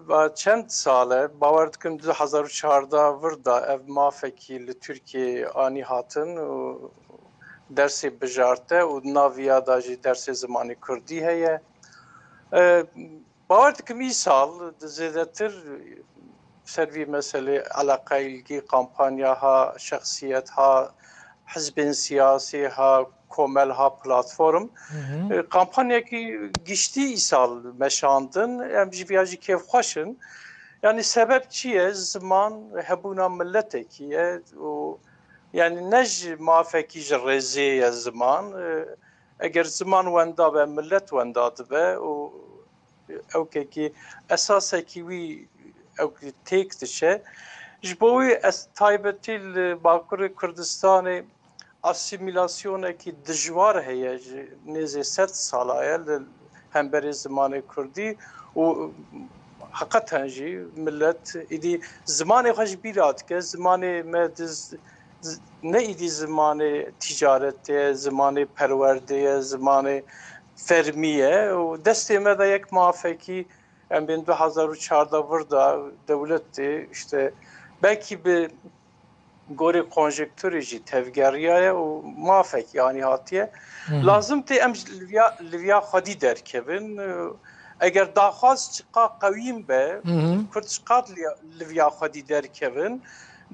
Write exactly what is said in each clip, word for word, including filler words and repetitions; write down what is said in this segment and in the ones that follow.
va çend sal e, bawer dikim du hezar û çardeh vir de ev mafekî li Tirkiyeyê anî hatin û dersê bijarte û di nav ya de jî dersê zimanê kurdî heye. E, Bawer dikim îsal di zêdetir ser vî meselê eleqa, îlgî, kampanya ha, şexsiyet ha, hizbên siyasî ha, komel ha, platform. Hı hı. E, kampanyekî giştî îsal meşandin. Em ji viya jî kêfxweş in. Yanî sebeb çi ye? Ziman hebûna miletekî ye û yanî ne ji mafekî ji rêzê ye ziman. E, eger ziman wenda be, milet wenda dibe û ewkekî esasekî wî ew têk diçe. Ji bo wî ez taybetî li Bakurê Kurdistanê asîmîlasyonekî dijwar heye, ji nêzê sed sala ye li hemberî zimanê kurdî û heqeten jî milet îdî zimanê xwe ji bîra dike. Zimanê me di z-, z-, ne îdî zimanê tîcaretê ye, zimanê perwerdê ye, zimanê fermî ye û destê me de yek mafekî em bên du hezar û çardeh vir de dewletê, işte, belkî bi gorî konjektûrê jî tevgeriyaye û mafekî anî hatiye. Hı hı. Lazim tê em ji li viya, li viya xwedî derkevin. Eger daxwaz çiqa qewîn be, Hı hı. Kurd çiqa li, li viya xwedî derkevin,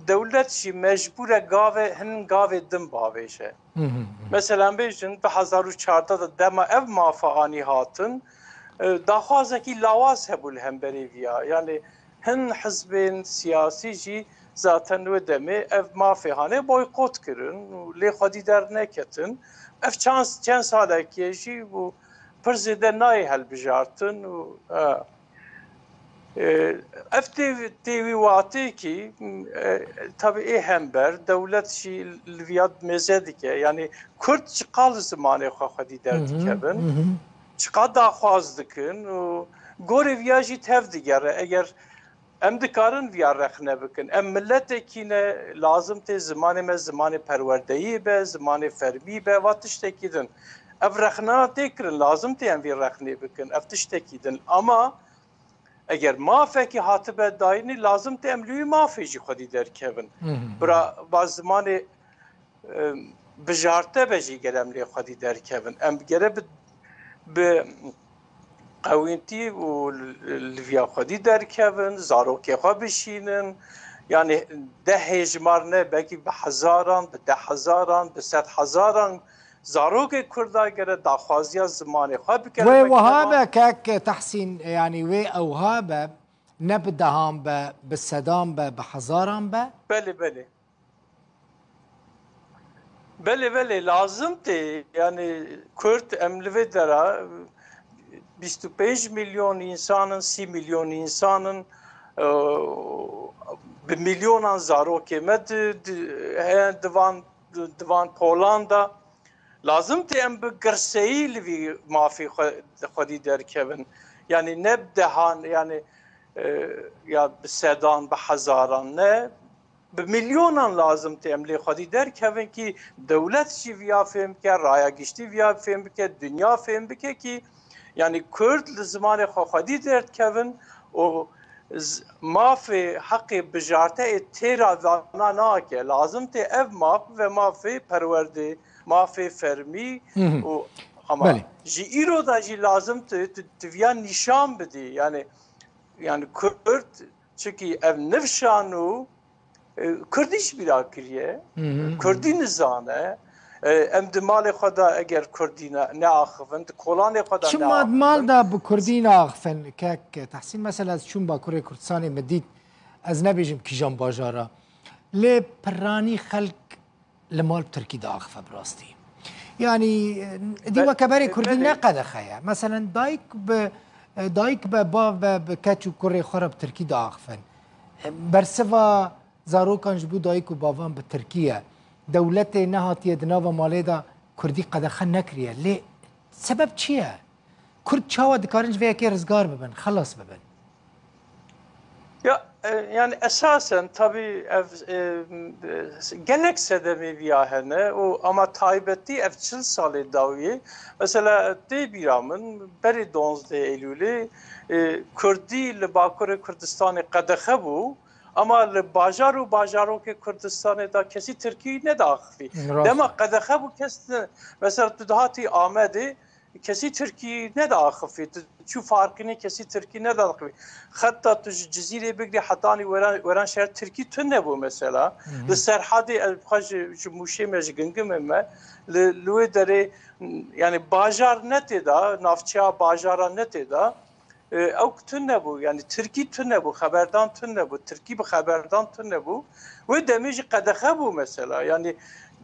dewlet jî mecbûr e gavê, hin gavê din bavêje. Hı hı hı. Mesela, em bêjin, du hezar û çardeh de dema ev mafa anî hatin, e, daxwazekî lawaz hebû li hemberî viya. Yanî hin hizbên siyasî jî zaten wê demê ev mafê hanê boykot kirin û lê xwedî derneketin. Ev çand, çend salekî ye jî û pir zêde nayê hilbijartin û, e, E, ev tê, tê wî watê kî, e, tabi ê hember, dewlet jî li viya mêze dike. Yanî Kurd çiqal zimanê xwe xwedî Hı hı, derdikevin, hı hı. çiqa daxwaz dikin û gorê viya jî tev digere. Eger em dikarin viya rexne bikin. Em miletekî ne, lazim tê zimanê me zimanê perwerdeyî be, zimanê fermî be, va tiştekî din. Ev rexnana tê kirin, lazim tê em vî rexnê bikin. Ev tiştekî din. Ama Eger mafekî hatibe dayînê, lazim tê em li wî mafê jî xwedî derkevin. Hı hı. Bira, ba zimanê, e, bijarte be jî gere em lê xwedî derkevin. Em gere bi, bi qewîntî û li, li viya xwedî derkevin, zarokê xwe bişînin. Yanî deh hêjmar ne, belkî bi hezaran, bi deh hezaran, bi sed hezaran Zarokê Kurda gere daxwaziya zimanê xwe bike li Wê wiha mekteba. be kek Tehsîn, yanî wê ewha be, ne bi dehan be, bi sedan be, bi hezaran be? Belê, belê. Belê, belê, lazim tê, yanî Kurd em li vê dera bîst û pênc milyon însan in, sî milyon însan in, e, bi milyonan zarokê me di, di, heye di van, di van polan de. Lazim tê em bi girseyî li vî mafî xwe, xwedî derkevin. Yanî ne bi dehan, yanî, e, ya bi sedan, bi hezaran ne, bi milyonan lazim tê em lê xwedî derkevin kî dewlet jî viya fêm bike, raya giştî viya fêm bike, dinya fêm bike kî, yanî Kurd li zimanê xwe xwedî derdikevin û z-, mafê heqê bijarte ê têra vana nake. Lazim tê ev maf ve mafê perwerdê, mafê fermî Hı hı. û ama Belê. ji îro de jî lazim tu, tu, tu viya nîşan bidî. Yanî, yanî Kurd, çikî ev nifşan û, e, Kurdî ji bîra kiriye. Hı hı hı. Kurdî nizane. E, em di malê xwe de eger Kurdî ne, neaxivin, di kolanê xwe de Çima di mal neaxivin. de bi Kurdî naaxifin? Kek Tehsîn, mesela ez çûm Bakurê Kurdistanê, min dît, ez nebêjim kîjan bajara. Lê piranî xelk li mal bi Tirkî diaxife bi rastî. Yanî, e, dî Be-, weke berê Kurdî belê. ne qedexe ye. Meselen dayik bi, e, dayik be, bav be, bi keç û kurê xwe re bi Tirkî diaxifin. E, bersiva zarokan ji bo dayik û bavan bi Tirkî ye. Dewletê nehatiye di nava malê de Kurdî qedexe nekiriye. Lê sebeb çi ye? Kurd çawa dikarin ji vê yekê rizgar bibin, xelas bibin? Ya, e, yani esasen tabii ev, e, e, gelek sedemê viya hene û ama taybetî ev çil salê dawiyê. Mesela tê bîra min berê duwazdeh Eylûlê, e, Kurdî li Bakurê Kurdistanê qedexe bû ama li bajar û bajarokê Kurdistanê de kesî Tirkî nediaxivî. Rast. Dema qedexe bû kes ne, mesela tu dihatî Amedê, kesî Tirkî nediaxifî. Tu çû Farqînê kesî Tirkî nediaxifî. Heta tu ji Cizîrê bigirî hetanî weran, weran şer Tirkî tune bû mesela. Hı hı. Li Serhadê ez bixwe ji, ji Mûşê me, ji Gingimê me, li, li wê derê, yani bajar ne tê de, navçeya bajara ne tê de. E, ew tune bû, yani Tirkî tune bû, xeberdan tune bû, Tirkî bi xeberdan tune bû. Wê demê jî qedexe bû mesela. Yani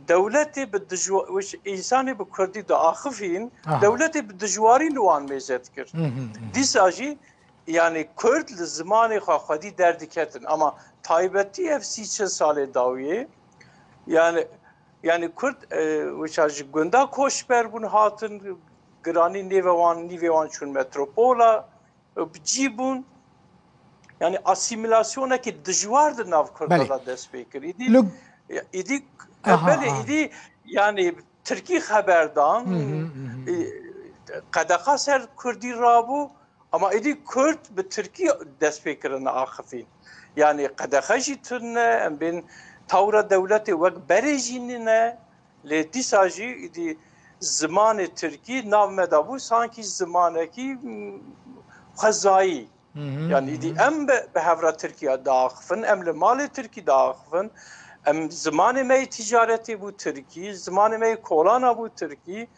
dewletê bi dijwa-, wis-, însanê bi kurdî diaxifîn, aha, dewletê bi dijwarî li wan mêze dikir. Hı hı, hı hı. Dîsa jî, yani Kurd li zimanê xwe xwedî derdiketin. Ama taybetî ev sî çil salê dawiyê, yani, yani Kurd, e, wisa ji gunda koçber bûn hatin, giranî nîve wan, nîvê wan çûn metropola, bi cî bûn. Yani asîmîlasyonekî dijwar di nav Kurda, belê, de dest pê kir. Îdî, Lu- ya, îdî, aha, belê, aha, îdî yani Tirkî xeberdan, hı hı, hı hı, e, qedexa ser Kurdî rabû, ama îdî Kurd bi Tirkî dest pê kirine axifîn. Yani qedexe jî tune, em bên tawra dewletê wek berê jî nîne. Lê dîsa jî îdî zimanê tirkî nav me de bû, sankî zimanekî, m, xwezayî. Hı hı, yani îdî, hı hı, em bi, bi hev re tirkî diaxifin, em li malê tirkî diaxifin, em zimanê me yê tîcaretê bû tirkî, zimanê me yê kolana bû tirkî,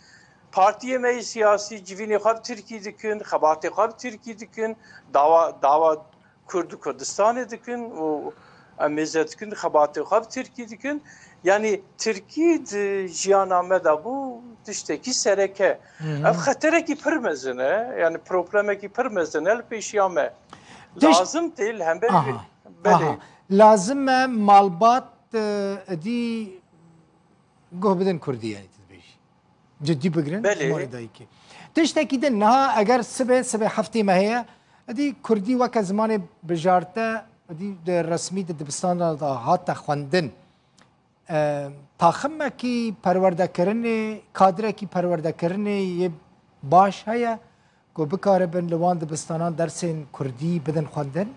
partiyê me yê siyasî civînê xwe bi tirkî dikin, xebatê xwe bi tirkî dikin, dawa, dawa Kurd û Kurdistanê dikin û em mêze dikin, xebatê xwe bi tirkî dikin. Yanî tirkî di jiyana me de bû tiştekî sereke. Hı hı. Ev xeterekî pir mezin e, yani problemekî pir mezin e li pêşiya me. Tişt- Lazim tê li hember vê. Aha, belê, aha. Lazim e malbat, e, edî guh bidin kurdî, yani tu dibêjî. Cidî bigirin, belê, zimanê dayikê. Tiştekî din, niha eger sibê, sibê heftê me heye, edî kurdî weke zimanê bijarte, edî di resmî di dibistana de hate xwendin. E, taximekî perwerdekirinê, kadrekî perwerdekirinê yê baş heye ku bikaribin li wan dibistanan dersên kurdî bidin xwendin?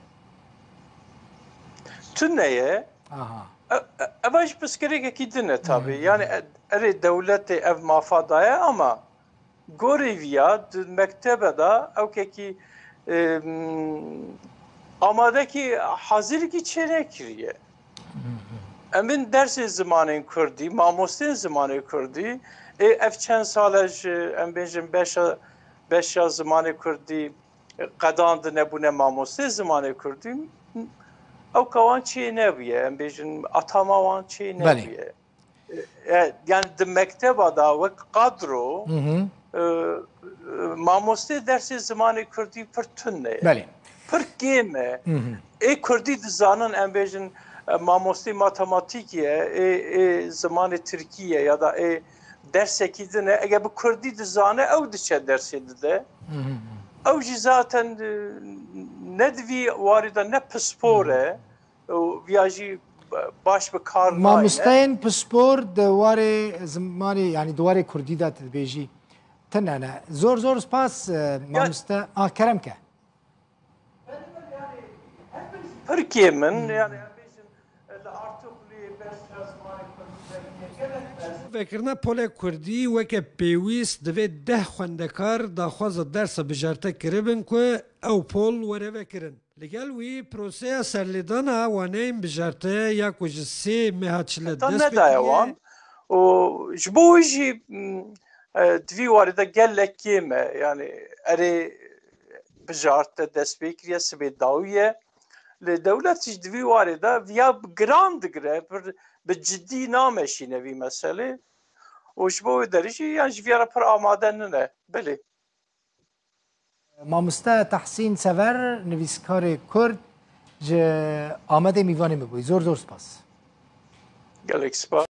Tune ye. Aha. E, e, eva jî pirsgirêkekî din e tabî. Hı hı. Yani, e, erê dewletê ev mafa daye ama gorî viya di mektebe de ewkekî, e, m, amadekî hazirkî çênekiriye. Hı hı. Em bên dersê zimanên kurdî, mamostên zimanê kurdî, ê ev çend sal e ji, em bêjin, beşa, beşa zimanê kurdî qedandine, bûne mamostê zimanê kurdî, ewka wan çê nebûye, em bêjin, atama wan çê, belê, nebûye. E, yani di mekteba da wek kadro, hı hı, e, e, mamostê dersê zimanê kurdî pir tune ye. Belê. Pir kêm e. Hı hı. Ê kurdî dizanin, em bêjin, e, mamostê matematîkê ye, ê, ê zimanê tirkî ye ya da ê dersekî din e. Eger bi kurdî dizane, ew diçe dersê dide. Hı hı hı. Ew jî zaten, e, ne di vî warî de ne pispor e. Hı hı. Û viya jî baş bi kar nayne. Mamosteyên pispor di warê zimanê, yani di warê kurdî de tu dibêjî, tune ne. Zor zor spas, e, ya, mamoste. Ah, kerem ke. Pir kêm in, hı, yani em bêjin, li Artuxluyê bes ya zimanê kurdî vekirine polê kurdî weke pêwîst divê deh xwendekar daxwaza dersa bijarte kiribin ku ew pol were vekirin. Li gel wî, proseya serlêdana waneyên bijarte ya ku ji sê meha çile dest pê kiriye, nedaye wan û ji bo wî jî, m, e, di vî warî de gelek kêm e. Yani erê bijarte dest pê kiriye, sibê dawî ye. Lê dewlet jî di vî warê de viya bi giran digire, bi, bi cidî nameşîne vî meselê. Û ji bo wê derê jî yan ji viya re pir amade nine. Belê. Mamoste Tehsîn Sever, nivîskarê Kurd, ji Amedê mîvanê me bûyî. Zor zor spas. Gelek spas.